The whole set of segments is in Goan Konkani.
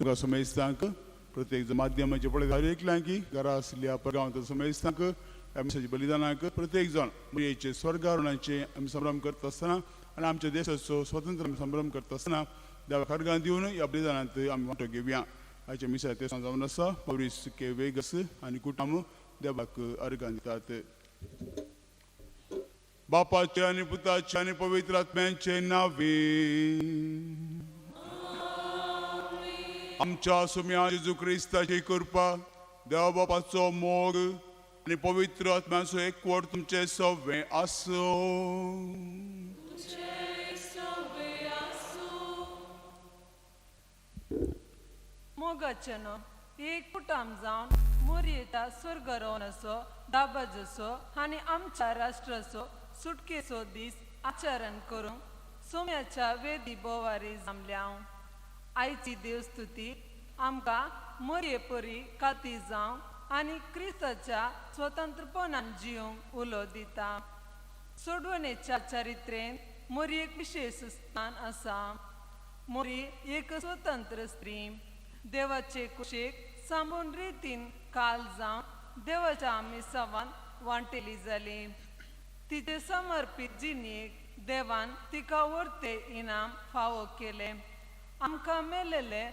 तुमकां समेस्तांक प्रत्येक माध्यमाचे पळय हर एकल्यांकी घरा आसल्या परगांवांत समेस्तांक ह्या मिसाच्या बलिदानाक प्रत्येक जाण मुयेचे स्वर्गारुणाचे आमी संभ्रम करता आसतना आनी आमच्या देशाचो स्वतंत्र आमी संभ्रम करता आसतना देवा खर्गां दिवन ह्या बलिदानांत आमी वांटो घेवया. आयच्या मिसा ते जावन आसा मॉरीस के वेगस आनी कुटाम देवाक अर्गां दितात. बापाचे आनी पुताचे आनी पवित्र आत्म्यांचे नावे आमच्या सुम्या जेजू क्रिस्ताची कृपा, देवा बापाचो मोग आनी पवित्र आत्म्याचो एकवट तुमचें सगळें आसूं. मोगाचेनो एक कुटाम जावन मोरयेच्या स्वर्गरोवणाचो दाबाजचो आनी आमच्या राष्ट्राचो सुटकेचो दीस आचरण करूंक सोम्याच्या वेदी बोवारी जमल्या. आयची देवस्तुती आमकां मोरये परी काती जावंक आनी क्रिस्ताच्या स्वतंत्रपणान जिवंक उलो दिता. सोडवणेच्या चरित्रेंत मोरयेक विशेश स्थान आसा. मोरी एक स्वतंत्र स्त्री देवाचे कुशेक सांबून रितीन काल जावन देवाच्या मिसावान वांटेली जाली. तिचे समर्पीत जिणेक देवान तिका वर्ते इनाम फावो केले. आमकां मेळिल्ले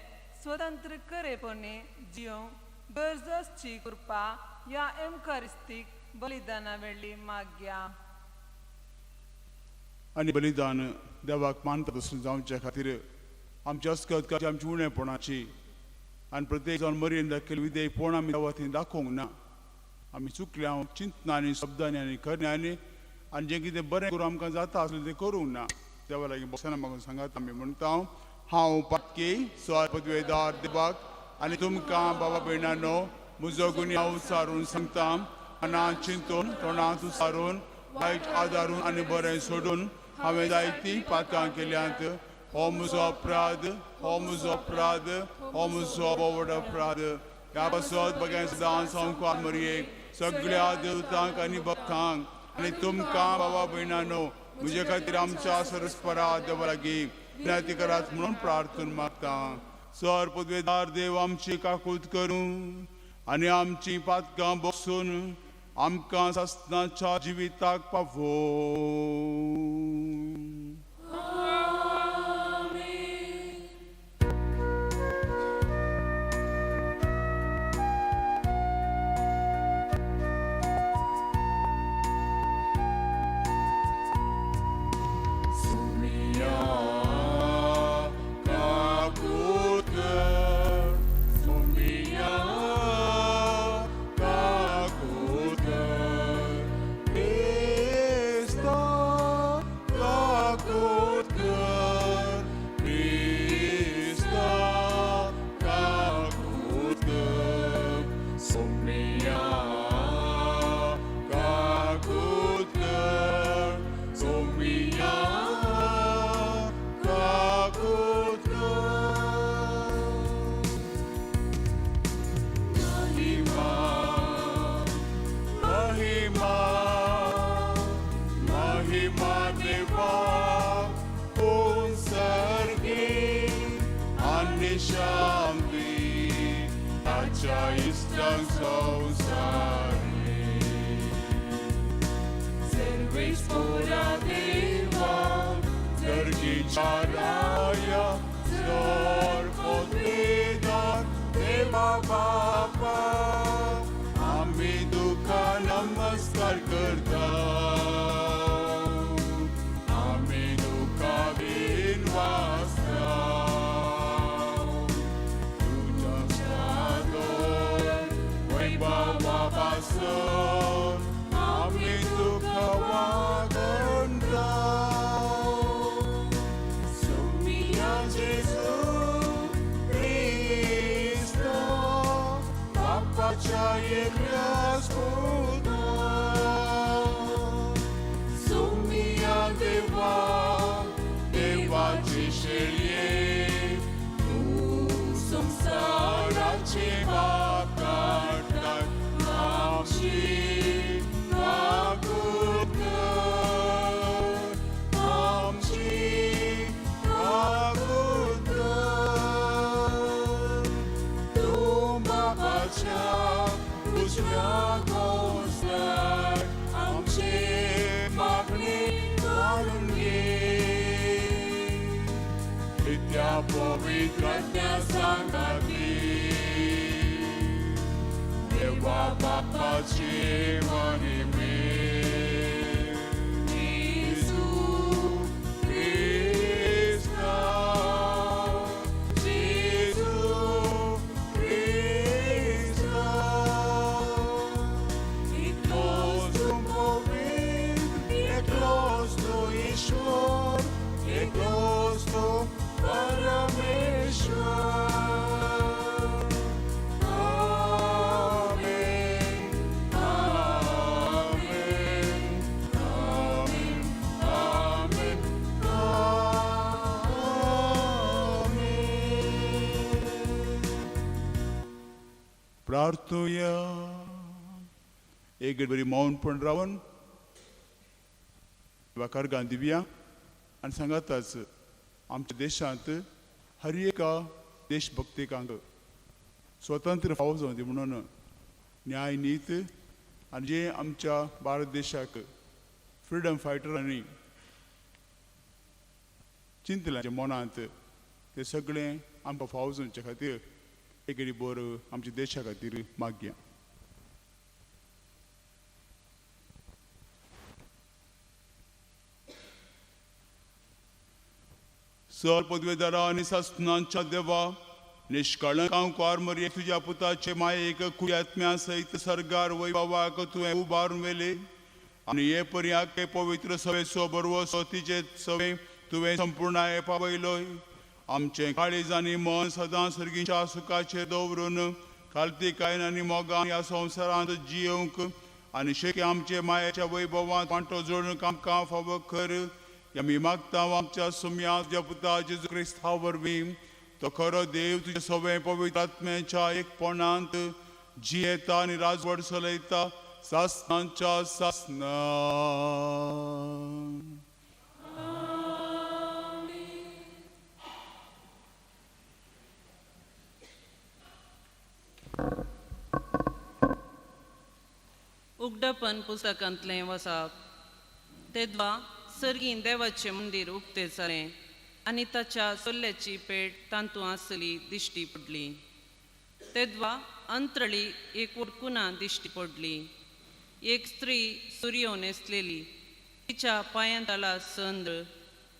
स्वतंत्र करेपणी जिवंक गरज आसची कृपा ह्या एमकारिस्तीक बलिदाना वेळी मागया. आनी बलिदान देवाक मानता तसलें जावच्या खातीर आमच्या अस्कत आमची उणेपणाची आनी प्रत्येक जावन मरयेन दाखयल्ली विधेयपण आमी देवा थंय दाखोवंक ना. आमी चुकल्या चिंतनांनी, शब्दांनी आनी करण्यांनी आनी जें कितें बरें करूं आमकां जाता आसलें तें करूंक ना. देवा लागीं बसना म्हाका सांगात आमी म्हणटा, हांव पातकी स्वार पदवेदार देवाक आनी तुमकां बाबा भयणानो म्हजो गुन्यांव उचारून सांगता. मनांत चिंतून, तोंडांत उचारून, वायट आदारून आनी बरें सोडून हांवें जायतीं पातकां केल्यांत. हो म्हजो अपराध, हो म्हजो अपराध, हो म्हजो व्हड अपराध. ह्या पासत बगें सदां संवकार मरयेक सगळ्या देवतांक आनी भक्तांक आनी तुमकां बाबा भयणानो म्हजे खातीर आमच्या सरस्परा देवा लागीं विनंती करात म्हणून प्रार्थना मागता. सर पदवेदार देव आमची काकूत करूं आनी आमची पातकां बसून आमकां सासणाच्या जिविताक पावो. उजव्या कोसल्यार आमची मागणी मानून घे. नित्या पवित्र सांगाती देवा बापाची महिमे. जेजू क्रिस्ता, जेजू क्रिस्ता, एकलोच तूं पवित्र, एकलोच तूं ईश्वर, एकलोच तूं परमेश्वर. आमेन, आमेन, आमेन, आमेन, आमेन. प्रार्थुया. एक बरी मौनपण रावन वाकार दिवया आनी सांगाताच आमच्या देशांत हर एका देशभक्तिकांक स्वतंत्र फावो जावं दी म्हणून न्याय नीत आनी जे आमच्या भारत देशाक फ्रिडम फायटरांनी चिंतलें मनांत तें सगळें आमकां फावो जावचे खातीर एक बरो आमच्या देशा खातीर मागया. सर पदवेदारा आनी सासनांच्या देवा, निष्कळंक मरये तुज्या पुताचे मायेक कुयात्म्या सहित सर्गार वैभवाक तुवें उबारून व्हेले आनी हे परी आखे पवित्र सवेचो बरवसो तिचे सवे तुवें संपूर्णाय पावयलोय. आमचें काळीज आनी मन सदां सर्गीच्या सुखाचेर दवरून खालतीकायन आनी मोगान ह्या संवसारांत जियोवंक आनी शेकी आमचे मायेच्या वैभवांत वांटो जोडूंक आमकां फावो कर. आमी मागता आमच्या सुम्या तुज्या पुता जेजू क्रिस्ता वरवीं, तो खरो देव तुज्या सवें पवित्र आत्म्याच्या एकपणांत जियेता आनी राजवट चलयता सासनांच्या सासना. उगडापन पुस्तकांतलें वसाप. तेद्वा सर्गीन देवाचें मंदीर उक्तें जालें आनी ताच्या सोल्ल्याची पेट तातूंत आसली दिश्टी पडली. तेद्वा अंतरळी एक उडकुना दिश्टी पडली. एक स्त्री सुर्यो न्हेसलेली, तिच्या पांयांत आला संद्र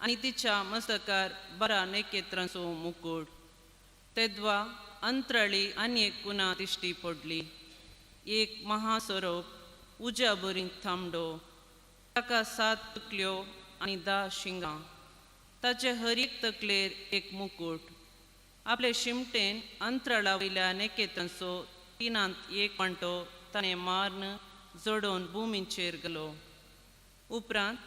आनी तिच्या मस्तकार 12 नेकेत्रांचो मुकूट. तेद्वा अंतरळी आनी एक कुना दिश्टी पडली. एक महासरोप उज्या बरी थांबडो, ताका 7 तकल्यो आनी 10 शिंगां, ताचे हर एक तकलेर एक मुकूट. आपले शिमटेन अंतराळा वयल्या नेकेत्रांचो 1/3 वांटो ताणें मारून जोडोवन भुमीचेर गेलो. उपरांत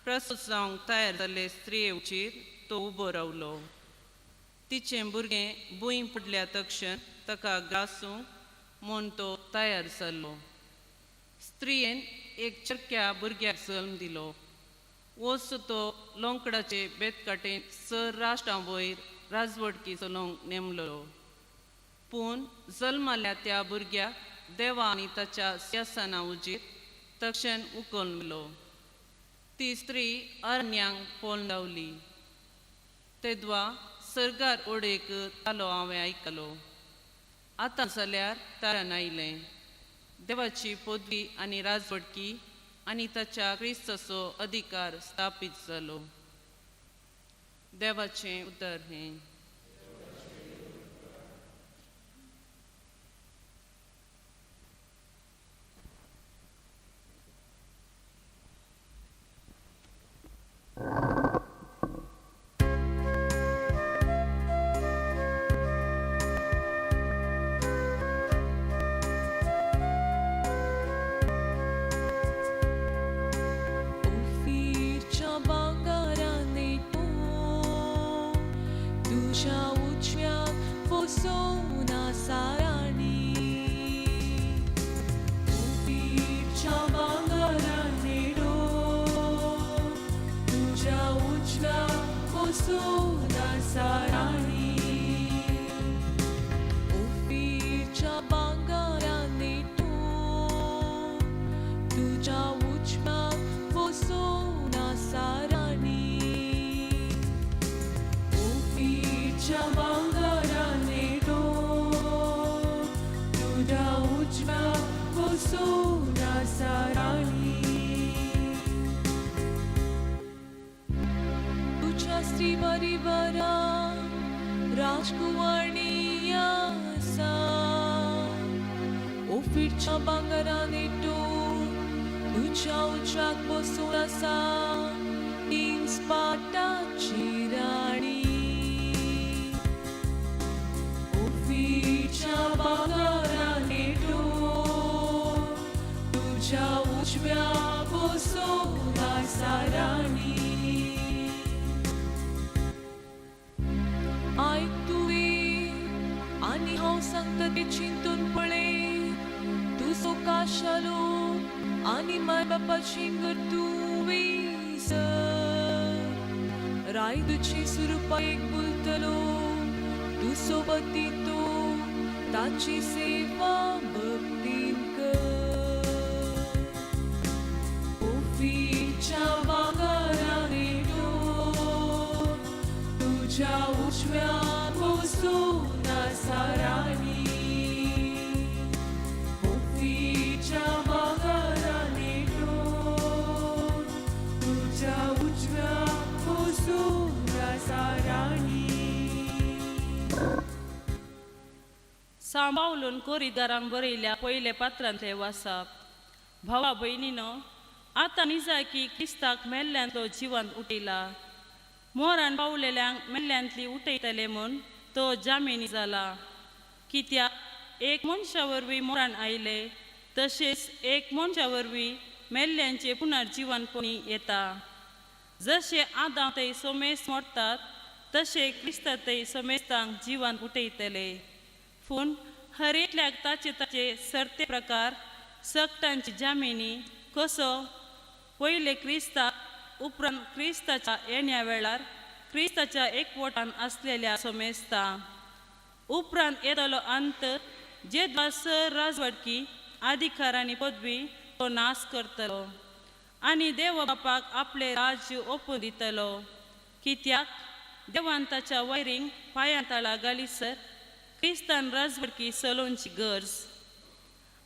प्रसूत जावंक तयार जाल्ले स्त्रिये उचीर तो उबो रावलो. तिचें भुरगें भूंय पडल्या तक्षण ताका ग्रासूंक म्हूण तो तयार जाल्लो. स्त्रियेन एक चरक्या भुरग्याक जल्म दिलो. वोस तो लोंकडाचे बेतकाटेन सर राष्ट्रां वयर राजवटकी चलोवंक नेमलो. पूण जल्माल्या त्या भुरग्याक देवा आनी ताच्या सिंहासना उजीर तक्षण उखललो. ती स्त्री अरण्यांक पळोवन रावली. तेद्वा सर्गार ओडेक तालो हांवें आयकलो. आतां जाल्यार तारान आयलें. देवाची पदवी आनी राजवटकी आनी ताच्या क्रिस्ताचो अधिकार स्थापीत जालो. देवाचें उतर हें. उफीरच्या भांगराने तूं राजकुंवरणी आसा ओफिरच्या भांगरान एटून तुज्या उज्याक बसून आसा तीन स्पाटाची राणी ओफिरच्या भांगरान एटून तुज्या उजव्या बसून आसा राणी. आयक तुवें आनी हांव सांगता तें चिंतून पळय तुजो काशालो आनी माय बापाची घर तुवें सर राय तुजी सुरुपा एक बोलतलो तुजो पती तो ताची सेवा भक्तीन कर. ओफिरच्या भांगरान एटून तुज्या उजव्या बसून आसा राणी. ओफिरच्या भांगरान एटून तुज्या उजव्या बसून आसा राणी. सांबावलून कोरिदारांक बरयल्या पयले पात्रांतले वासाप. भावा भयणीनो, आतां निजाकी क्रिस्ताक मेल्ल्यांतलो जिवंत उठयला. मोरान पावलेल्यांक मेल्ल्यांतली उठयतले म्हूण तो जामिनी जाला. कित्याक एक मनशा वरवीं मोरान आयले, तशेंच एक मनशा वरवीं मेल्ल्यांचे पुनर्जिवनपणी येता. जशे आदां थंय सोमेस मोडटात, तशें क्रिस्ता थंय सोमेस्तांक जिवन उठयतले. पूण हर एकल्याक ताचे ताचे सरते प्रकार सकटांची जामिनी कसो पयले क्रिस्ता, उपरांत क्रिस्ताच्या येण्या वेळार क्रिस्ताच्या एकवटान आसलेल्या सोमेस्ता. उपरांत येतलो अंत जे सर राजवटकी अधिकार आनी पदवी तो नाश करतलो आनी देव बापाक आपलें राज्य ओपून दितलो. कित्याक देवान ताच्या वैरींक पांयां तळा घालीसर क्रिस्तान राजवटकी चलोवची गरज.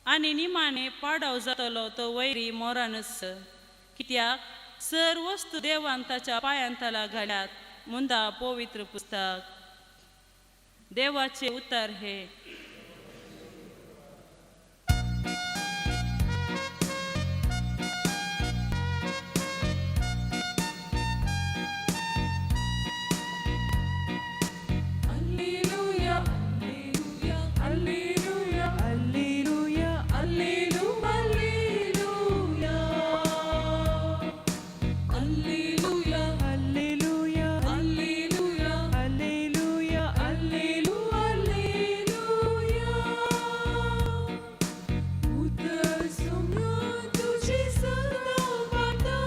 आनी निमाणे पाडाव जातलो तो वैरी मोरानच. कित्याक सर वस्तू देवान ताच्या पांयां तळा घाल्यात मुंदा पवित्र पुस्तक. देवाचे उतर हे. Alleluia, Alleluia, Alleluia, Alleluia, Alleluia, Alleluia, Alleluia, Alleluia, Alleluia, Alleluia. उतर सुम्यो तुझी सदा वाटा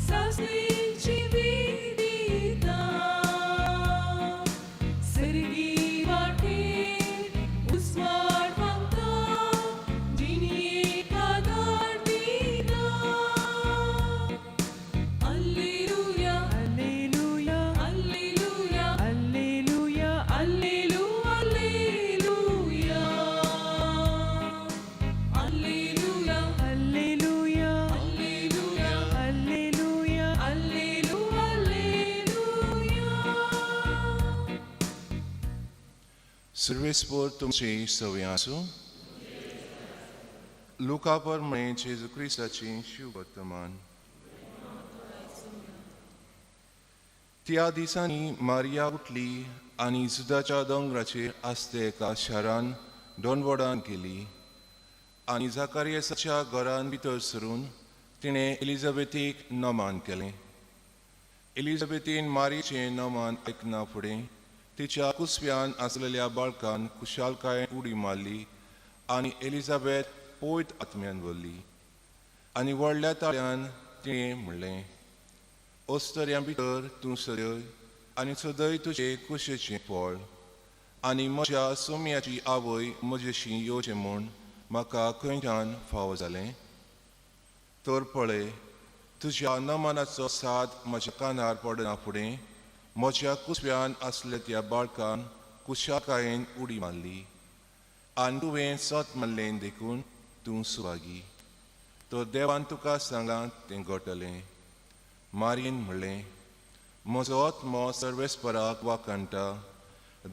सासणीची विदिता सर्गी वाटेर उजवाड मागता जिणेक आदार दिता. Alleluia, Alleluia, Alleluia, Alleluia, Allelu, Alleluia, Alleluia, Alleluia, Alleluia, Alleluia. Allelu, Alleluia. सर्वेस्पोर तुमची सवय आसूं. लुका प्रमाणे जेजू क्रिस्ताची शुभवर्तमान. त्या दिसांनी मारिया उठली आनी जुदाच्या दोंगराचेर आसते एका शारान दोनवडान गेली आनी जाकारियसाच्या घरान भितर सरून तिणें एलिझाबेथीक नमान केलें. एलिझाबेथीन मारियेचें नमान आयकना फुडें तिच्या कुसव्यान आसलेल्या बाळकान खुशालकायेन उडी मारली आनी एलिझाबेथ पवित्र आत्म्यान भरली आनी व्हडल्या ताळ्यान तिणें म्हणलें, अस्तऱ्यां भितर तूं सदय आनी सदय तुजे कुशेचें फळ आनी म्हज्या सोम्याची आवय म्हजेशी येवचें म्हूण म्हाका खंयच्यान फावो जालें? तर पळय, तुज्या नमनाचो साद म्हज्या कानार पडना फुडें म्हज्या कुसव्यान आसल्या त्या बाळकान कुशाकायेन उडी मारली आनी तुवें सत मारलें देखून तूं सुवागी. तर देवान तुका सांगलां तें घडटलें. मारयेन म्हणलें, म्हजो आत्मो सर्वेस्पराक वाखाणटा,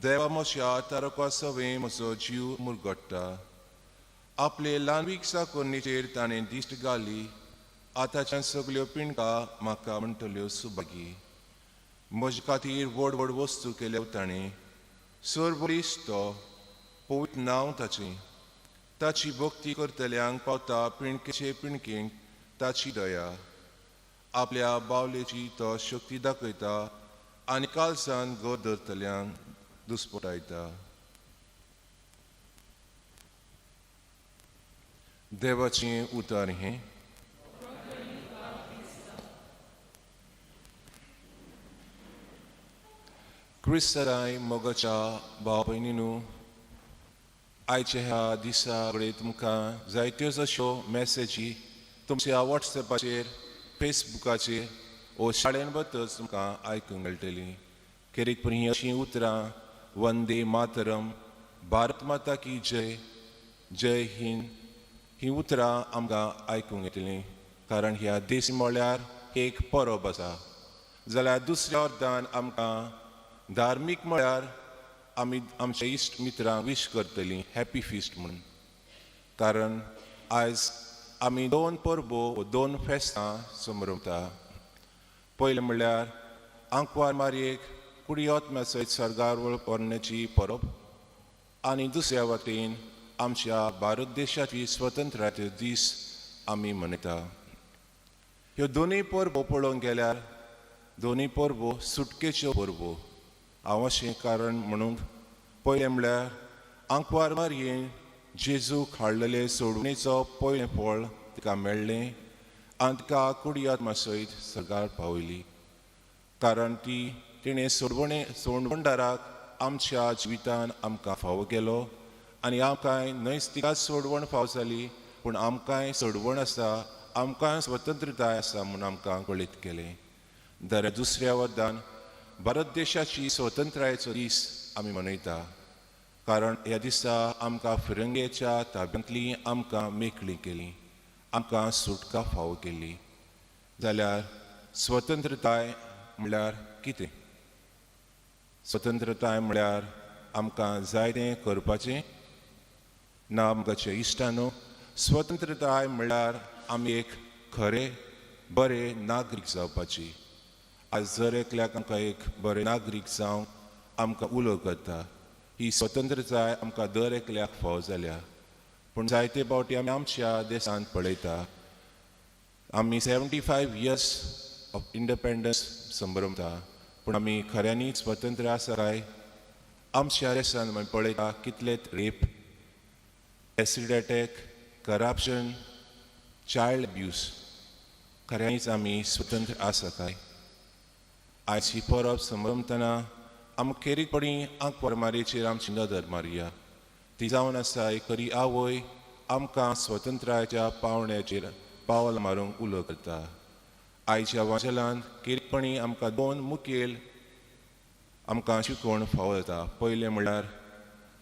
देवा म्हज्या तारका सवें म्हजो जीव मुरगट्टा. आपले ल्हानवीक साकोरणीचेर ताणें दिश्ट घाली. आतांच्यान सगल्यो पिंडका म्हाका म्हणटल्यो सुभागी. म्हजे खातीर व्हड व्हड वस्तू केल्यो ताणें. सरबळीस तो, पवित्र नांव ताचें. ताची भक्ती करतल्यांक पावता पिणकेचे पिणकेंक ताची दया. आपल्या बावलेची तो शक्ती दाखयता आनी कालसान घर धरतल्यांक दुस्पटायता. देवाचें उतर हें. क्रिस्तराय मोगाच्या भाव भयणीनू, आयच्या ह्या दिसा कडेन तुमकां जायत्योच अश्यो मॅसेजी तुमच्या वॉट्सएपाचेर, फेसबुकाचेर ओ शाळेन वतच तुमकां आयकूंक मेळटली. खेरीतपणी ही अशीं उतरां वंदे मातरम, भारत माता की जय, जय हिंद हीं उतरां आमकां आयकूंक येतलीं. कारण ह्या देश म्हळ्यार एक परब आसा. जाल्यार दुसऱ्या अर्दान आमकां धार्मीक म्हळ्यार आमी आमच्या इश्ट मित्रांक विश करतलीं हॅपी फिस्ट म्हणून. कारण आयज आमी दोन परबो, दोन फेस्तां समरमता. पयलें म्हणल्यार आंकवार मारयेक कुडियोत सयत सर्गार व्हरण्याची परब आनी दुसऱ्या वटेन आमच्या भारत देशाची स्वतंत्राचे दीस आमी मनयता. ह्यो दोनूय परबो पळोवंक गेल्यार दोनूय परबो सुटकेच्यो परबो. हांव अशें कारण म्हणूंक पयलें म्हणल्यार आंकवार मारयेन जेजूक हाडलेले सोडणेचो पयलें फळ तिका मेळ्ळें आनी तिका कुडियात्मा सयत सर्गार पावयली. कारण ती तिणें सोडवणे सोडवणदाराक आमच्या जिवितान आमकां फावो केलो आनी आमकांय न्हयच तिका सोडवण फावो जाली, पूण आमकांय सोडवण आसा, आमकांय स्वतंत्रताय आसा म्हूण आमकां कळीत केलें. जाल्यार दुसऱ्या वरदान भारत देशाची स्वतंत्रायेचो दीस आमी मनयता. कारण ह्या दिसा आमकां फिरंगेच्या ताब्यांतली आमकां मेकळी केली, आमकां सुटका फावो केली. जाल्यार स्वतंत्रताय म्हणल्यार कितें? स्वतंत्रताय म्हणल्यार आमकां जाय तें करपाचें ना. मोगाच्या इश्टानो, स्वतंत्रताय म्हणल्यार आमी एक खरे बरे नागरीक जावपाची. आज जर एकल्याक आमकां एक बरे नागरीक जावंक आमकां उलो करता, ही स्वतंत्रताय आमकां दर एकल्याक फावो जाल्या. पूण जायते फावटी आमी आमच्या देशांत पळयता, आमी 75 इयर्स ऑफ इंडिपेंडन्स संभ्रमता, पूण आमी खऱ्यांनीच स्वतंत्र आसा काय? आमच्या देशांत आमी पळयता कितले rape, acid attack, corruption, child abuse. खऱ्यांनीच आमी स्वतंत्र आसा काय? आयज ही परब संभ्रमतना आमकां खेरीतपणी आंकवार मारयेचेर आमची नदर मारया. ती जावन आसा एक खरी आवय आमकां स्वतंत्राच्या पावण्याचेर पावल मारूंक उलो करता. आयच्या वाचलांत खेरीतपणी आमकां दोन मुखेल आमकां शिकवण फावो जाता. पयलें म्हणल्यार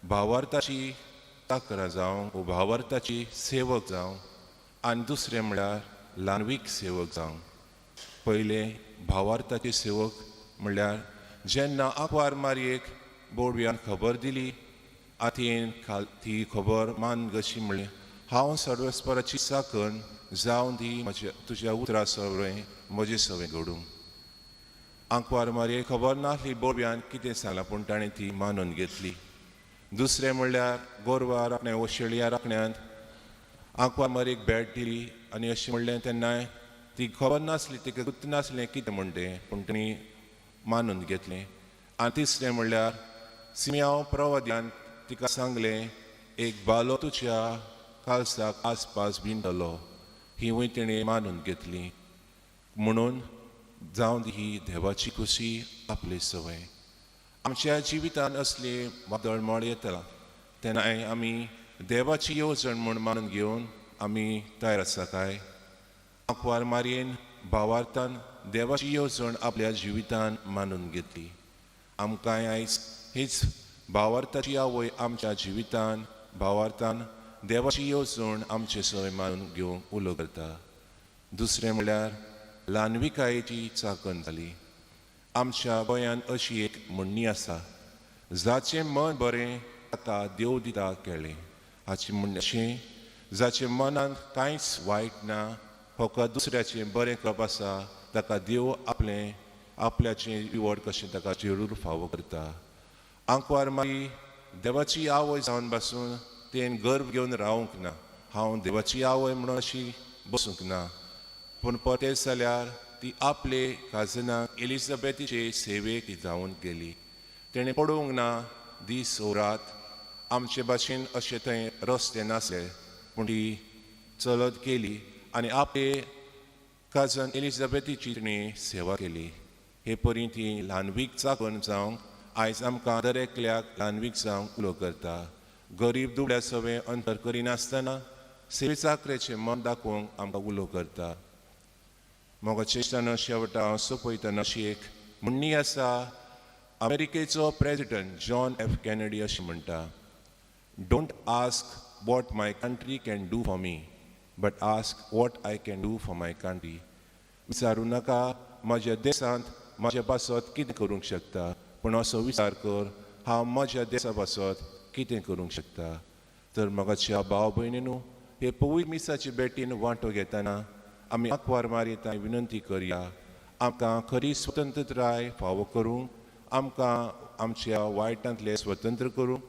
भावार्थाची चाकरां जावं वो भावार्थाची सेवक जावं आनी दुसरें म्हणल्यार ल्हानवीक सेवक जावं. पयलें भावार्थाचे सेवक म्हणल्यार जेन्ना आंकवार मारयेक बोडव्यान खबर दिली, आतयेन ती खबर मान कशी म्हणली, हांव सर्वेस्पराची चाकण जावन दी म्हज्या तुज्या उतरा सवळें म्हजें सवें घडूं. आंकवार मारयेक खबर नासली बोडव्यान कितें सांगलां, पूण ताणें ती मानून घेतली. दुसरें म्हणल्यार गोरवां राखण्या वो शेळया राखण्यांत आंकवार मारयेक भेट दिली आनी अशें म्हणलें तेन्नाय ती खबर नासली, तिका गुत्त नासलें कितें म्हण तें, पूण तेणी मानून घेतलें. आनी तिसरें म्हणल्यार सिम्यांव प्रवाद्यान तिका सांगलें, एक बालो तुज्या कालसाक आसपास बिंडलो. हिवूय तिणें मानून घेतली. म्हणून जावन ही देवाची खुशी आपली संवय. आमच्या जिवितांत असली वादळमळ येता तेन्नाय आमी देवाची येवजण म्हूण मानून घेवन आमी तयार आसा काय? आंकवार मारयेन भावार्थान देवाची येवजण आपल्या जिवितान मानून घेतली. आमकांय आयज हीच भावार्थाची आवय आमच्या जिवितान भावार्थान देवाची येवजण आमचे संवय मानून घेवंक उलो करता. दुसरें म्हणल्यार ल्हानविकायेची चाकण जाली. आमच्या गोंयांत अशी एक म्हणणी आसा, जाचें मन बरें ताका देव दिता केळें. हाचें म्हणणें अशें, जाचें मनांत कांयच वायट ना, फकत दुसऱ्याचें बरें करप आसा, ताका देव आपलें आपल्याचें रिवॉर्ड कशें ताका जरूर फावो करता. आंकवार मारी देवाची आवय जावन बसून तें गर्व घेवन रावंक ना, हांव देवाची आवय म्हणून अशी बसूंक ना, पूण परतें जाल्यार ती आपले काजनाक एलिझाबेथीचे सेवेक ती धांवून गेली. तेणें पडूंक ना दीस ओ रात. आमचे भाशेन अशें थंय रस्ते नासले, पूण ती चलत गेली आनी आपले काजन एलिझाबेथीची तिणें सेवा केली. हे परी ती ल्हानवीक चाकून जावंक आयज आमकां दर एकल्याक ल्हानवीक जावंक उलो करता. गरीब दुबळ्या सवें अंतर करिनासतना सेवे चाकरेचें मन दाखोवंक आमकां उलो करता. मोगाचे इश्टानो, शेवटा हांव सोंपयतना अशी एक म्हणणी आसा, अमेरिकेचो प्रेजिडंट जॉन एफ कॅनेडी अशें म्हणटा, "Don't ask what my country can do for me, but ask what I can do for my country." विचारूं नाका म्हज्या देशांत म्हज्या पासत कितें करूंक शकता, पूण असो विचार कर, हांव म्हज्या देशा पासत कितें करूंक शकता. तर म्हाका भाव भयणीनू, हे पवित्र मिसाचे भेटीन वांटो घेतना आमी आंकवार मारयेता विनंती करया, आमकां खरी स्वतंत्रताय फावो करूंक, आमकां आमच्या वायटांतले स्वतंत्र करूंक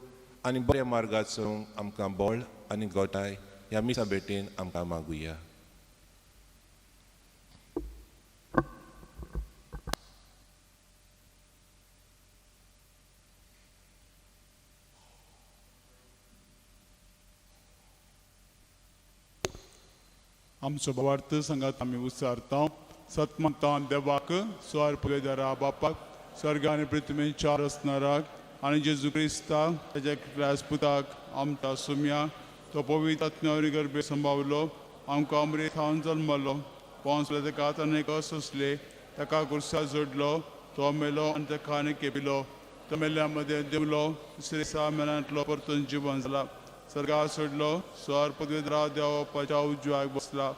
आनी बऱ्या मार्गार चलूंक आमकां बळ आनी गोटाय ह्या मिसा भेटीन आमकां मागुया. आमचो भावार्थ सांगात आमी उच्चारता. सतमतान देवाक, स्वर पगेदारा बापाक, स्वर्ग आनी पृथ्वीच्या रचणाराक, आनी जेजू क्रिस्ताक ताच्या एकल्याच पुताक, आमच्या सुम्या, तो पवित्र आत्म्या गर्भे संभावलो, आमकां अमरे थावन जल्मलो, पोंसले ताका ताणें सोंसले, ताका कुर्सा जोडलो, तो मेलो आनी ताका आनी केपिलो, तो मेल्या मदें देंवलो, तिसरे दिसा मेल्यांतलो परतून जिवन जाला, सर्गार सोडलो, स्वर पदवेदरा देवपाच्या उजव्याक बसला,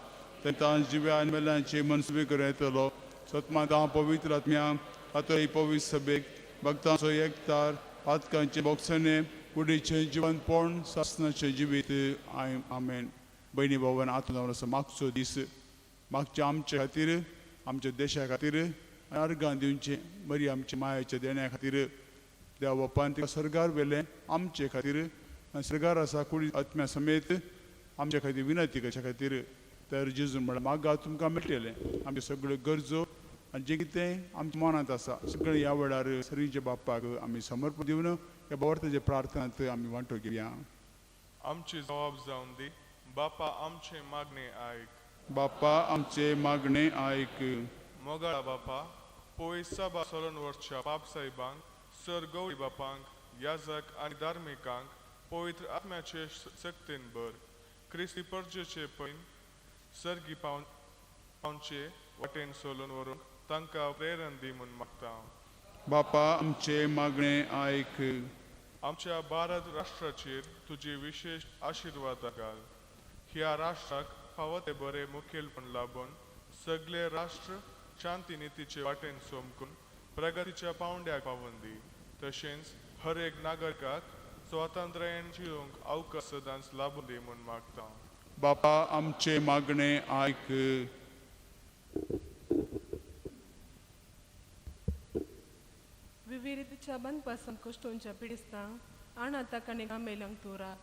तांकां जिव्या आनी मेल्यांची मनसुबी करून येतलो. सतमाता पवित्र आत्म्या कातोलीक पवित्र सभेक, भक्तांचो एकतार, पातकांचे बोगसणे, कुडीचें जिवनपण, सासनाचें जिवीत. आमेन. भयणी भावन, आतां जावन आसा मागचो दीस. मागच्या आमचे खातीर, आमच्या देशा खातीर आनी अर्गां दिवचें बरी आमच्या मायेच्या देण्या खातीर. देव बापान तिका सर्गार व्हेलें आमचे खातीर आनी सर्गार आसा कुडी आत्म्या समेत आमच्या खातीर विनंती करच्या खातीर. तर जेजू म्हळ्यार, मागा तुमकां मेळटलें. आमच्यो सगळ्यो गरजो आनी जें कितें आमच्या मनांत आसा सगळें ह्या वेळार सर्गीच्या बापाक आमी समर्पण दिवन ह्या भावार्थाच्या प्रार्थनांत आमी वांटो घेवया. आमची जबाब जावन दी. बापा, आमचे मागणे आयक. बापा, आमचे मागणे आयक. मोगाळा बापा, पयस साबा सोलोन वरच्या पाप साहेबांक, सर गौरी बापांक, याजक आनी धार्मिकांक पवित्र आत्म्याचे शक्तीन भर. क्रिस्ती परजेचे पैन सर्गी पावचे वाटेन सोलून व्हरूंक तांकां प्रेरण दी म्हूण मागता. बापा, आमचे मागणे आयक. आमच्या भारत राष्ट्राचेर तुजी विशेश आशिर्वाद घाल. ह्या राष्ट्राक फावो ते बरे मुखेलपण लाबून सगळे राष्ट्र शांती नितीचे वाटेन सोमकून प्रगतीच्या पावंड्याक पावून दी. तशेंच हर एक नागरिकाक स्वातंत्र्यान जिवंक अवकाश सदांच लाबून दी म्हूण मागता. बापा, आमचे मागणे आयक. विविधच्या बांदपासून कश्टोंच्या पिडिस्तांक आनी आनी कामेल्यांक तूं राख.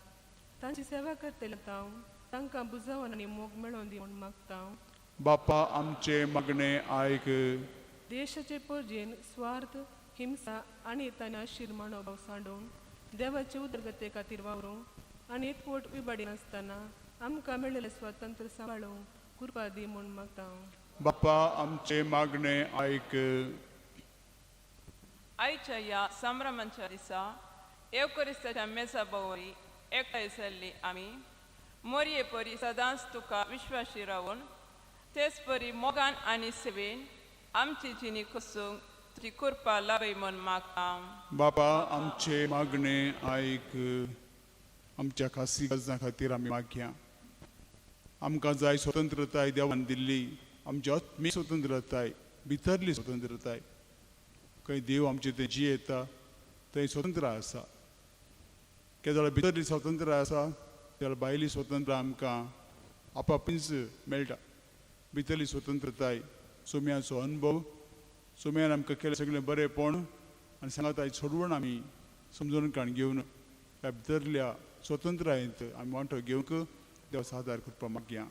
तांची सेवा करतले तांव तांकां बुजावन आनी मोग मेळोवन दी म्हूण मागता. बापा, आमचे मागणे आयक. देशाचे परजेन स्वार्थ, हिंसा आनी तांणी आशीर मनोभाव सांडून देवाचे उदरगते खातीर वावरूंक आनी एकवट विबाडी नासतना आमकां मेळिल्लें स्वातंत्र्य सांबाळूंक कृपा दी म्हूण मागता. बापा, आमचे मागणे आयक. आयच्या ह्या संभ्रमाच्या दिसा येवकरिस्ताच्या मेजा भोंवरी एकठांय जाल्ली आमी मोरये परी सदांच तुका विश्वाशी रावन तेच परी मोगान आनी सेवेन आमची जिणी कसूंक तुजी कृपा लाभय म्हूण मागता. बापा, आमचे मागणे आयक. आमच्या खासी गरजां खातीर आमी मागया. आमकां जाय स्वतंत्रताय देवान दिल्ली, आमची आत्मीक स्वतंत्रताय, भितरली स्वतंत्रताय. खंय देव आमचे ते जियेता थंय स्वतंत्र आसा. केदळ भितरली स्वतंत्र आसा जाल्यार भायली स्वतंत्र आमकां आपापीच मेळटा. भितरली स्वतंत्रताय सोम्याचो अनुभव, सोम्यान आमकां केलें सगळें बरेंपण आनी सांगाताय सोडवण आमी समजून काण घेवन ह्या भितरल्या स्वतंत्रायेंत आमी वांटो घेवंक देवाचो आदार करपाक मागया.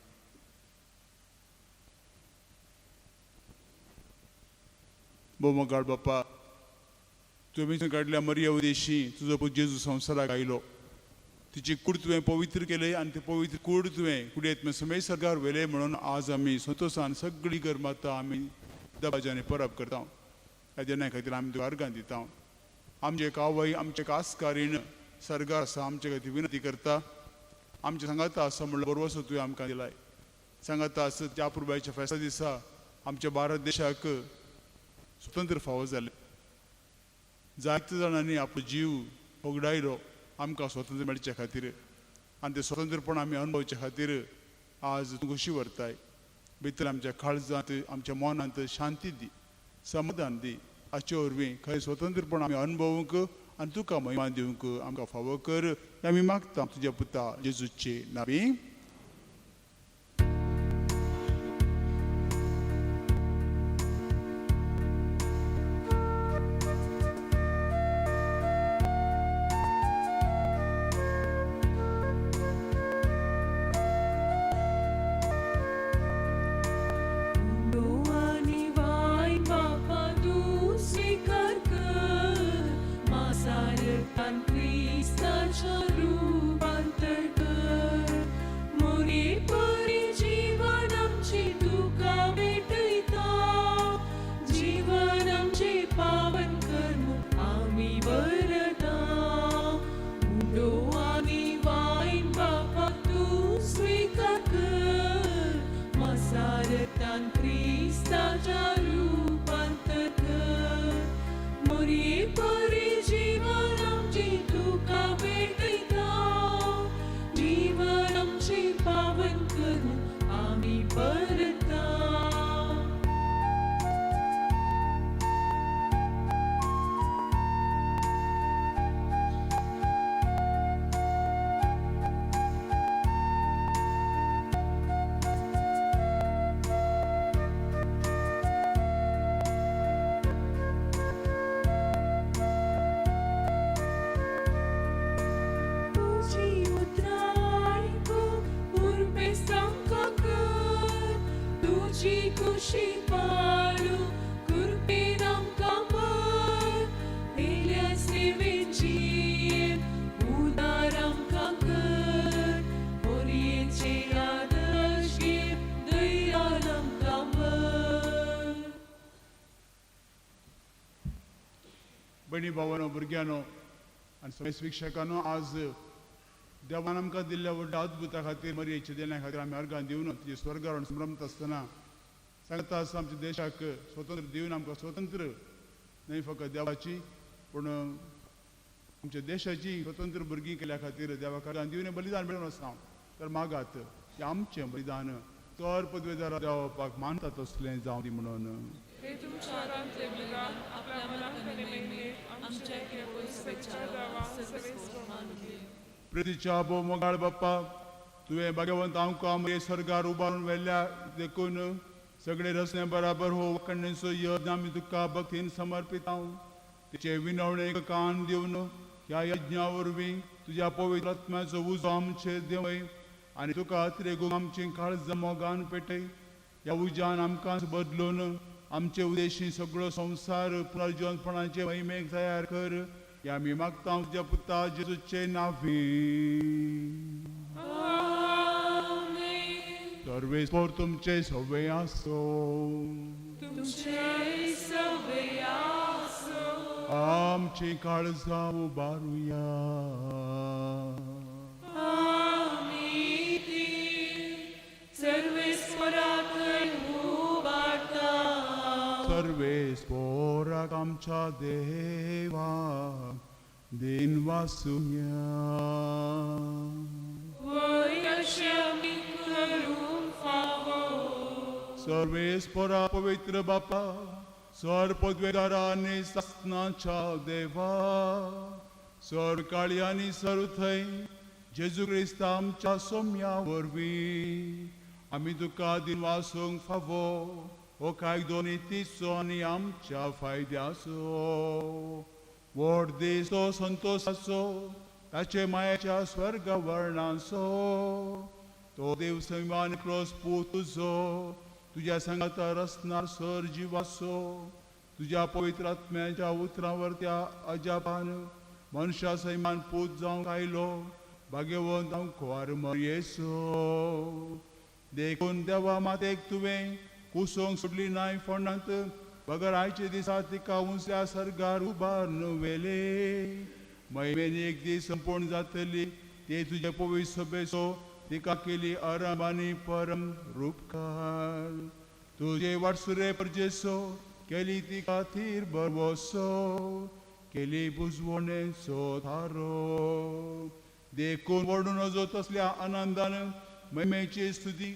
भोवमोगाळ बापा, तुवें काडल्या मरिया उदेशी तुजो पूत जेजू संवसाराक आयलो. तिची कूड तुवें पवित्र केली आनी ती पवित्र कूड तुवें कुडयेंत समय सरकार व्हेलें म्हणून आज आमी संतोशान सगळी गरमाता आमी दबाज्यानी परब करता. ह्या देण्या खातीर आमी तुका अर्गां दिता. आमचे एक आवय, आमचे एक आस्कारीण सरकार आसा, आमचे खातीर विनंती करता. आमचे सांगाता आसा म्हणल्यार बरवसो तुवें आमकां दिलाय. सांगाता आसा त्या पुरबायच्या फेस्ता दिसा आमच्या भारत देशाक स्वतंत्र फावो जालें. जायते जाणांनी आपलो जीव होगडायलो आमकां स्वतंत्र मेळचे खातीर आनी तें स्वतंत्रपण आमी अनुभवचे खातीर आज तूं खोशी व्हरताय. भितर आमच्या काळजांत, आमच्या मनांत शांती दी, समाधान दी. हाचे वरवीं खंय स्वतंत्रपण आमी अनुभवूंक आनी तुका महिमा दिवंक आमकां फावो कर आमी मागता तुज्या पुता जेजूचे नांवी. भयणी भावानो, भुरग्यांनो आनी सगळे शिक्षकांनो, आज देवान आमकां दिल्ल्या व्हडल्या अद्भुता खातीर, मरियेच्या देण्या खातीर आमी अर्गां दिवन तिचे स्वर्गार संभ्रमता आसतना सांगता आसा आमच्या देशाक स्वतंत्र दिवन आमकां स्वतंत्र न्हय फकत देवाची पूण आमच्या देशाची स्वतंत्र भुरगीं केल्या खातीर देवाक अर्गां दिवन बलिदान मेळून आसा. तर मागात हें आमचें बलिदान तर पदवेदारा देवाक मानता तसलें जावं दी म्हणून. प्रितीच्या भोव मोगाळ बाप्पा, तुवें भाग्यवंत आमकां मरे स्वर्गार उबारून व्हेल्या देखून सगळे रस्ते बराबर हो वाखणणेचो यज्ञ आमी तुका भक्तीन समर्पितांव. तिचे विनवणेक कान दिवन ह्या यज्ञा वरवीं तुज्या पवित्र आत्म्याचो उजो आमचेर देंवय आनी तुका त्रेगून आमची काळजां मोगान पेटय. ह्या उज्यान आमकां बदलून आमचे उदेशी सगळो संवसार पुनर्जिवनपणाचे महिमेक तयार कर. ह्या आमी मागता तुज्या पुता जेजूचे नांवी. सर्वेस्पोर तुमचे सवे आसो. आमची काळजां उबारुया. सर्वेस्पोराक आमच्या देवा दिन वासुया. सर्वेस्पोरा पवित्र बापा, सर पदवेदारा आनी सासनाच्या देवा, सर काळी आनी सर थंय जेजू क्रिस्ता आमच्या सोम्या वरवीं आमी तुका दिनवासूंक फावो हो कायदो नितीचो आनी आमच्या फायद्याचो. व्हड दीस तो संतोशाचो, ताचे मायेच्या स्वर्ग वर्णाचो. तो देव सैमान क्रोस पूत तुजो तुज्या सांगाता रसनार सर जिवाचो. तुज्या पवित्र आत्म्याच्या उतरां वरत्या अजापान मनशा सैमान पूत जावंक आयलो भाग्यवंत जावंक कुवार मरयेसो. देखून देवा मातेक तुवें कुसोंक सोडली नाय फोंडांत, बगर आयचे दिसा तिका उंचल्या सर्गार उबारून व्हेले. महिमेन एक दीस संपूर्ण जातली ते तुजे पवित्र सभेचो तिका केली आराम आनी परम रूपकार. तुजे वाटसुरे परजेसो केली तिका थीर बरवसो, केली बुजवणेचो थारो. देखून व्हडून नजो तसल्या आनंदान महिमेची स्तुती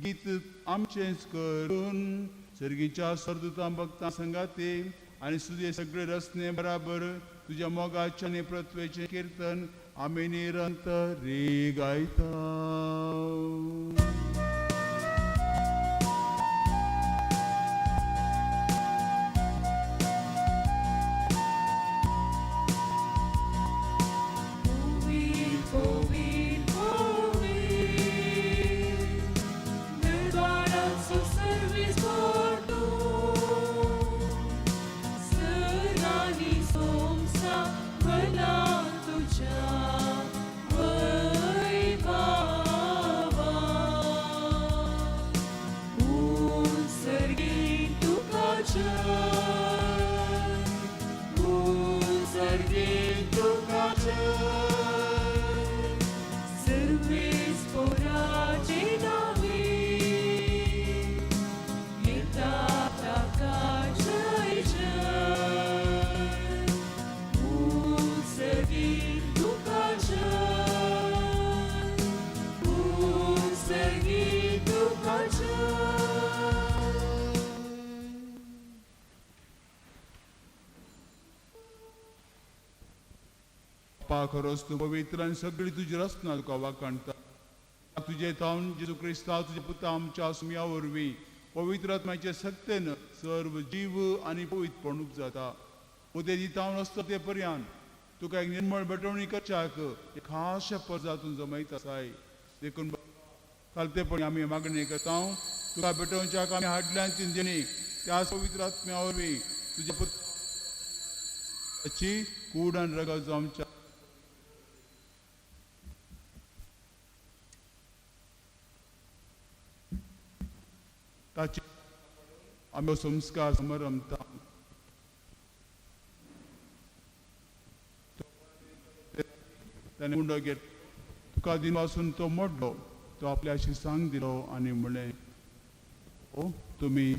गीत आमचेंच करून सर्गीच्या सरदुतां भक्तां संगाती आनी तुजे सगळे रचने बराबर तुज्या मोगाचें आनी पृथ्वेचें किर्तन आमी निरंतरी गायता. खरोच तूं पवित्र आनी सगळी तुजी रचना तुका वाखाणटा. तुजे थावन जेजू क्रिस्तांव तुजे पुता आमच्या सुमया वरवीं पवित्र आत्म्याचे सक्तेन सर्व जीव आनी पवित्रपण उपजाता. उदे दितावन आसता ते पर्यान तुका एक निर्मळ भेटवणी करच्याक एक खास परजातून जमयत आसाय. देखून चालतेपणी आमी मागणी करता, तुका भेटोवच्याक आमी हाडल्यान तीन देणी त्याच पवित्र आत्म्या वरवीं तुज्या पुताची कूड आनी रगत जावच्या ताचे आमी संस्कार समरमता. ताणें उंडो घेत तुका दिनवासून तो मोडलो, तो आपल्याशी सांग दिलो आनी म्हणलें, ओ तुमी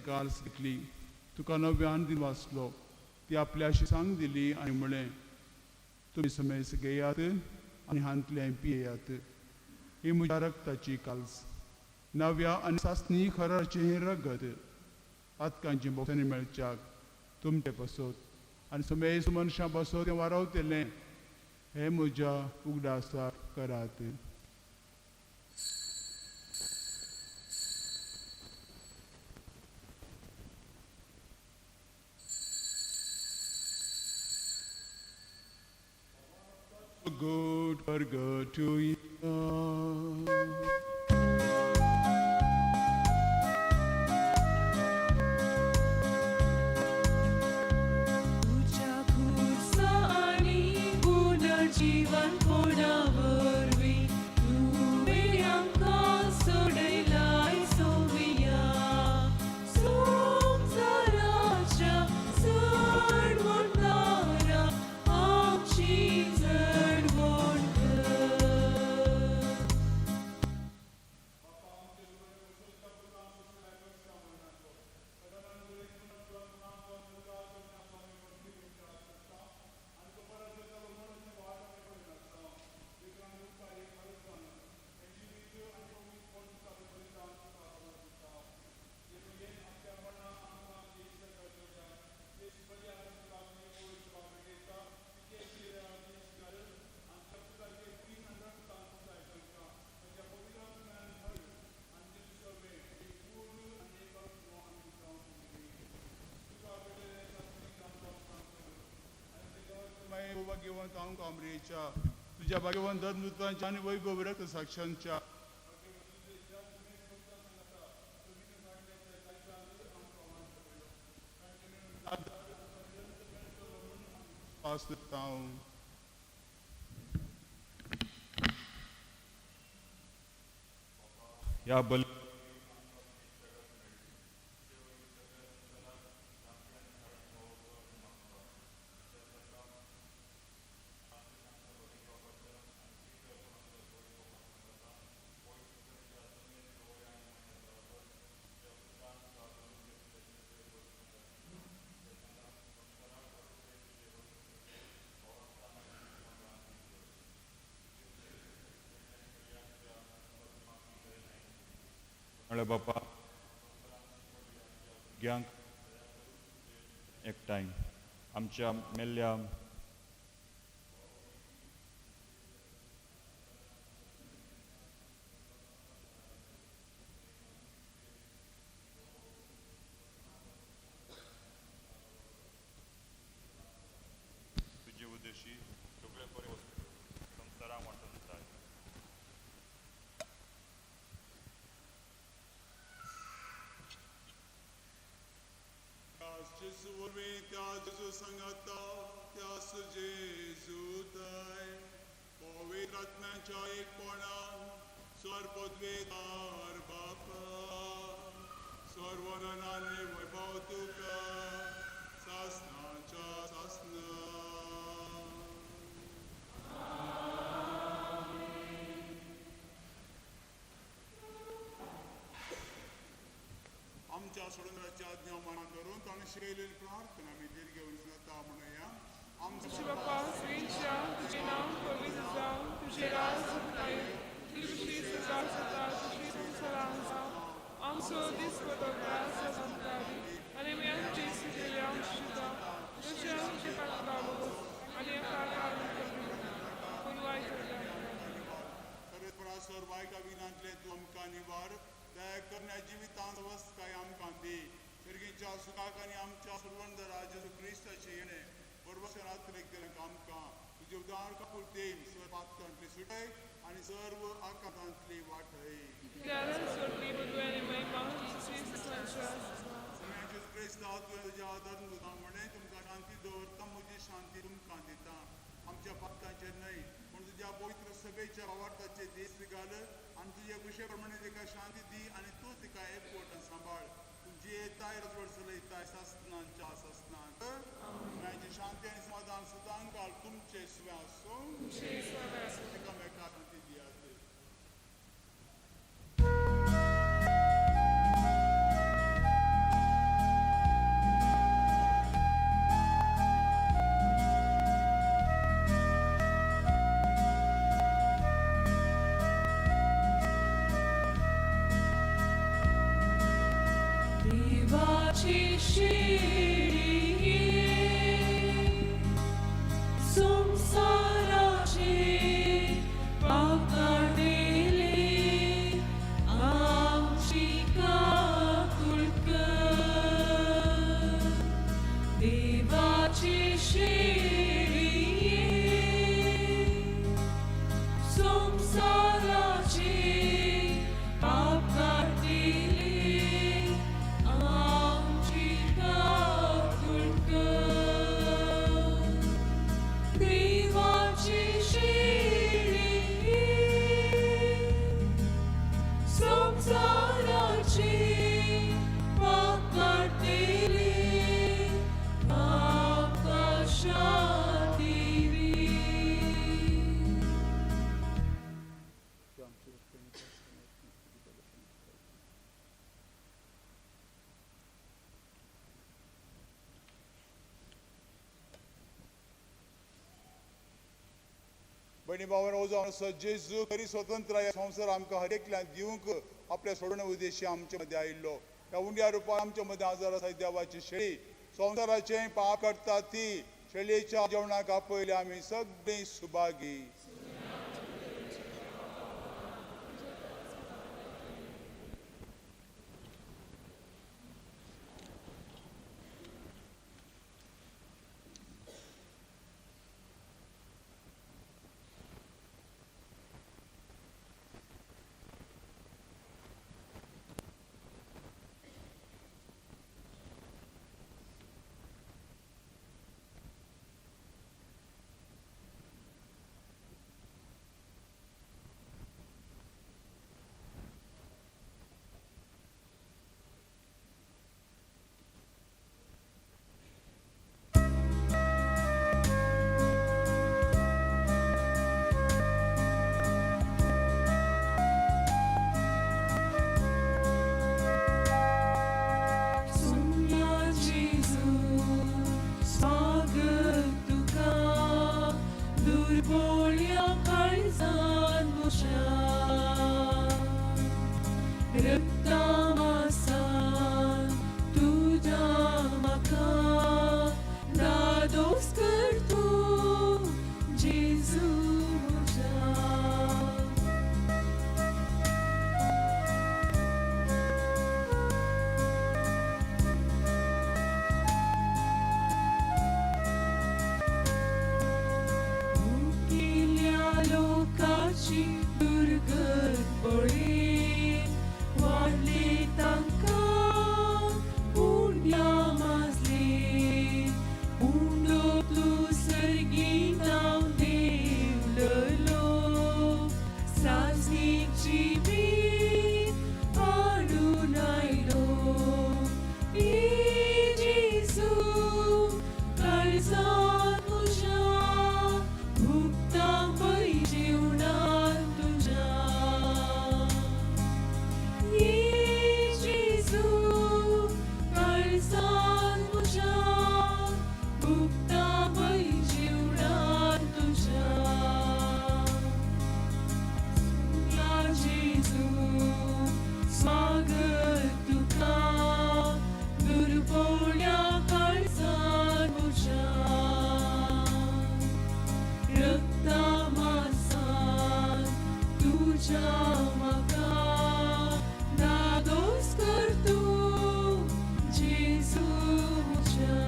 काल घेतली, तुका नव्यान दिन वाचलो, ती आपल्याशी सांग दिली आनी म्हणलें, तुमी समेस घेयात आनी हांतलें पियेयात. ही म्हज्या रक्ताची काल्स, नव्या आनी सासणी खराचें हें रगत पातकांची भोगसणी मेळच्याक तुमचे पासत आनी समेस मनशां पासत तें वारावतलें. हें म्हज्या उगडासाक करात. Good burger to you. तुझ्या खुर्सा आनी पुनर्जीवनपणावरवीं तुवें आमकां सोडयलाय सोवया. संवसाराच्या चडवणदारा आमची चडवण कर. भाग्यवंत आमकां अमरेच्या तुज्या भाग्यवंत धर्मदूतांच्या आनी वैभव रक्त साक्षांच्या आसता. ह्या बल म्हळ्यार बापा भुरग्यांक एकठांय आमच्या मेल्ल्या तुजे उद्देशी सगळे बरे वस्तू संवसाराक वांटून दिताय. जेजू वरवीं त्या जेजू सांगाता त्यास जेजूताय पवित्र आत्म्याच्या एकपणान स्वर पदवेदार बापा सर्वनाने वैभव तुका सासनाच्या सासना. आमच्या सोडून आज्ञा माना करून ताणें शिकयलेली प्रार्थना आमी दीर्घ सांगता म्हणूया. आमचे बापा स्वीच्या तुजें नांव पवित्र जावं, तुजें राज येवं, तुजी सजा जाता तुजी संवसारांत जावं. आमचो दीसपट्टो ग्रास आमकां दी आनी आमी आमची सुकेल्या आमची जावं जशें आमचे पात्रां आनी आमकां पूण वायट खरेपणासर वायट अभिनांतले तूं आमकां निवार दया करण्या जिवितांत अवस्थाय आमकां दी. फिरगीच्या सुखाक आनी आमच्या सुरवंदरा जेजू क्रिस्ताचें येणें बरोबर केलें आमकां तुजे उदार कापुरतेन सर्व पातकांतली सुटय आनी सर्व आकांतांतली वाटय. जेजू क्रिस्ता तुवें तुज्या धर्मदूतां म्हणें तुमकां शांती दवरता, म्हजी शांती तुमकां दिता. आमच्या पातकांचेर न्हय पूण तुज्या पवित्र सभेच्या भावार्थाचे दीस घाल आनी तुजे कुशे प्रमाणे तिका शांती दी आनी तूं तिका एकवटान सांबाळ. तुजी येताय रजवड चलयताय सासनांच्या सासनांत. म्हाजी शांती आनी समाधान सदांकाळ तुमचे सुवे आसूं. एकामेका शांती दियात. देवाची शिडी संवसाराची पाप काडली आमची काकूळ कर. देवाची शिडी संवसाराची पाप काडली आमची काकूळ कर. देवाची शिडी संवसाराची पाप काडली आमकां शांती दी. भयणी भावांनो, जावन आसा जेजू खरी स्वतंत्र ह्या संवसार आमकां हर एकल्यान दिवंक आपल्या सोडून उद्देशी आमचे मदें आयिल्लो. ह्या उंड्या रुपान आमच्या मदें आजार आसा देवाची शेळी संवसाराचें पाप करता ती शेळयेच्या जेवणाक आपयल्या आमी सगळीं सुभागी. मोजी दुर्गत पळे वाडले तांकां पुण्या माजले उंडो तूं सर्गीतां देवललो सासणीची बीत हाडून आयलो ए जेजू काळजांत म्हज्या भुगता पै जिवनांत तुज्या ये जेजू काळजांत म्हज्या भुगता पै जिवनांत तुज्या या जेजू स्वागत तुका दुर्बोळ्या काळजांत म्हज्या रक्ता मासान तुज्या म्हाका धादोस कर तूं जेजू म्हज्या.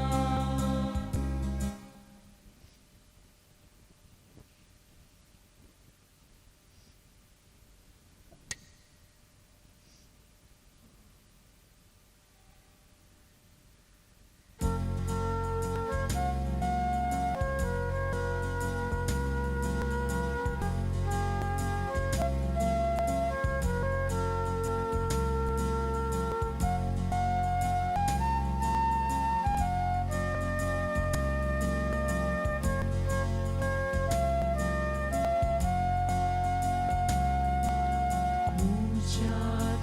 म्हज्या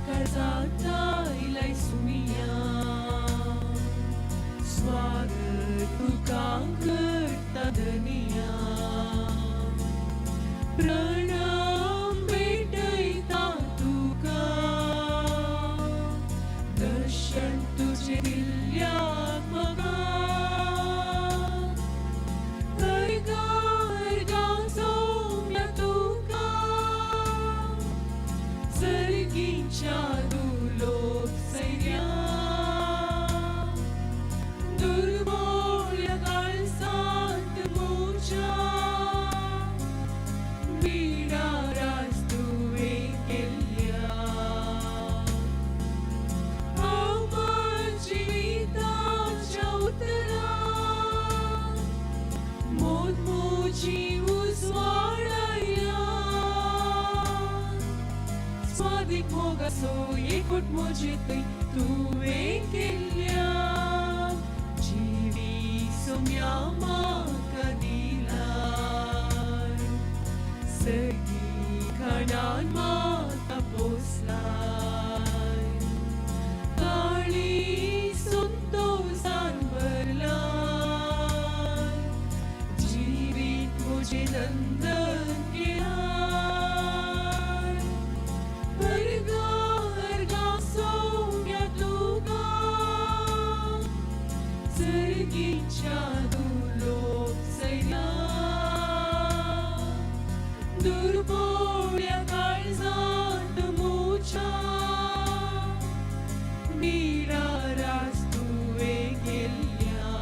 काळजांत आयलाय सुमिया स्वागत तुका करता धनिया प्रणाम भेटयता तुका दर्शन तुजें दिल्ल्याक म्हाका अर्गां अर्गां सोम्या तुका सर्गीच्या दुलोक सैर्या दुर्बोळ्या काळजांत म्हज्या बिडारास तुवें केल्ल्या अमर जिविताच्या उतरां मोद म्हजी उजवाडायल्या स्वादीक मोगाचो एकूट म्हजे थंय तुवें केल्ल्या जिवी सोम्या म्हाका दिलाय सगळी खाणान म्हाका पोसलाय काळी संतोसान भरलाय जिवीत म्हजें नंदन केलाय अर्गां अर्गां सोम्या तुका सर्गीच्या दुलोक सैर्या दुर्बोळ्या काळजांत म्हज्या बिडारास तुवें केल्ल्या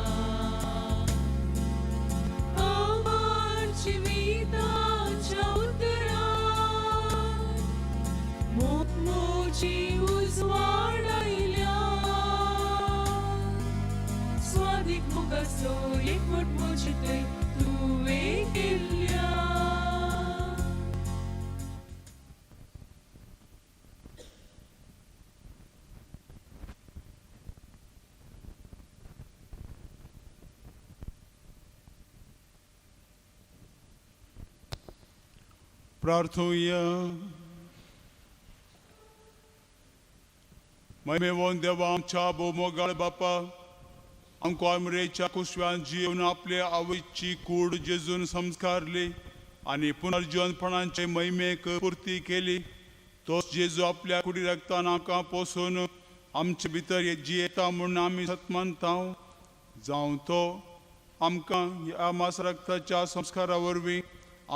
अमर जिविताच्या उतरां मोग म्हजी उजवाडायल्या स्वादीक मोगाचो एकवट म्हजे थंय तुवें केल्ल्या. प्रार्थुया. महिमेवन देवा आमच्या भोवमोगाळ बापा, आमकां आमरेच्या कुसव्यान जिवन आपले आवयची कूड जेजून संस्कारली आनी पुनर्जीवनपणाचे महिमेक पुर्ती केली. तोच जेजू आपल्या कुडी रक्तान आमकां पोसून आमचे भितर जियेता म्हूण आमी सतमानता. जावं तो आमकां ह्या मास रक्ताच्या संस्कारा वरवीं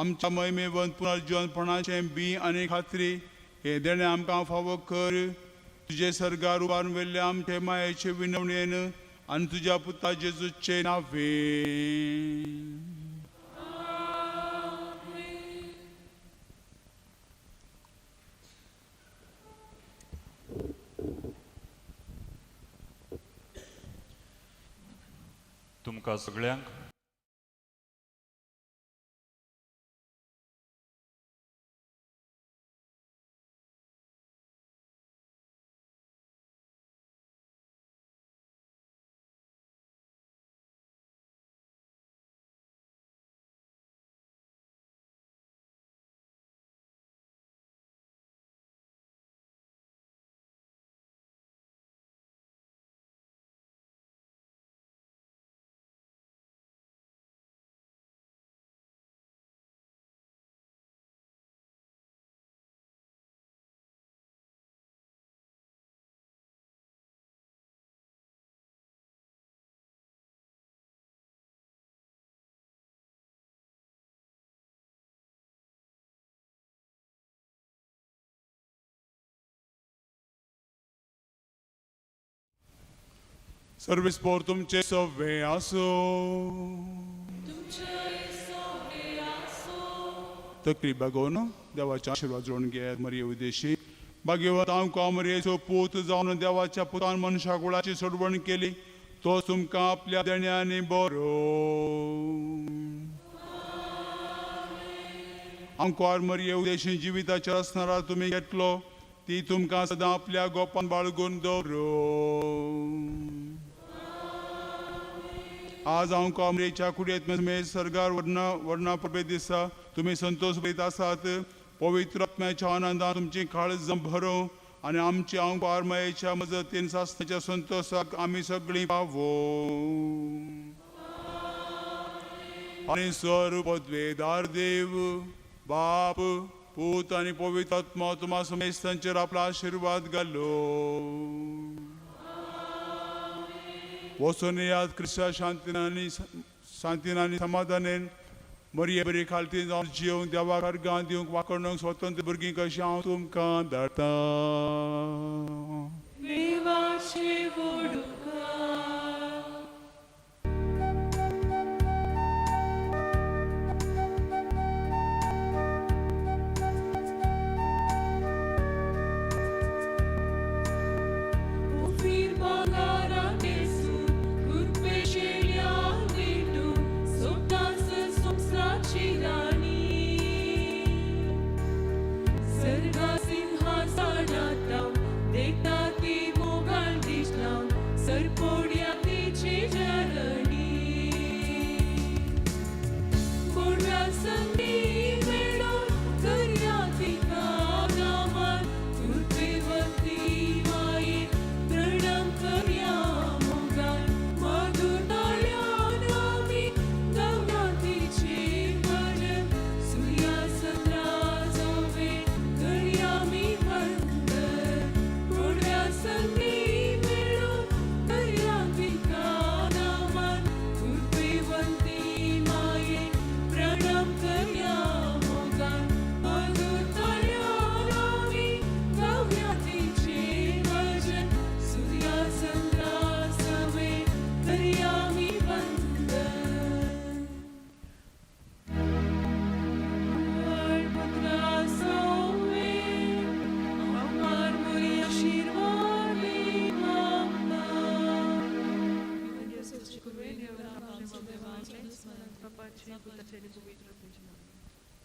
आमच्या महिमेवन पुनर्जीवनपणाचें बी आनी खात्री हें देणें आमकां फावो कर. तुजे सर्गार उबारून व्हेल्ले आमचे मायेचे विनवणेन आनी तुज्या पुता जेजूचे नांवे. तुमकां सगळ्यांक सर्वीस पोर तुमचे सवे आसो तकली बागोवन देवाच्या आशिर्वाद जोडून घेयात मरिये उद्देशी भाग्यवत आमकां मरियेचो पूत जावन देवाच्या पुतान मनशा कुळाची सोडवण केली तो तुमकां आपल्या देण्यांनी बरो आमकां मरिये उद्देशी जिविताच्या आसणारा तुमी घेतलो ती तुमकां सदां आपल्या गोपान बाळगून दवरो. आज हांव कामरेच्या कुडयेत मेज सर्गार वर्णा वर्णा परबे दिसा तुमी संतोश बरीत आसात. पवित्र आत्म्याच्या आनंदान तुमची काळजां भरों आनी आमची हांव आरमायेच्या मजतीन सासणाच्या संतोशाक आमी सगळीं पावो. आनी सर पदवेदार देव बाप पूत आनी पवित्र आत्मा तुमा समेस्तांचेर आपलो आशिर्वाद घालो. वचून याद क्रिस्ता शांतीन आनी शांतीन आनी समाधानेन मरिये बरी खालती जावन जियोवंक देवाक अर्गां दिवंक वाकडणूक स्वतंत्र भुरगीं कशीं हांव तुमकां धाडटा. देवाचे वडुकार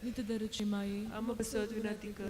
नित्यदरची माये आमकां पासत विनंती कर.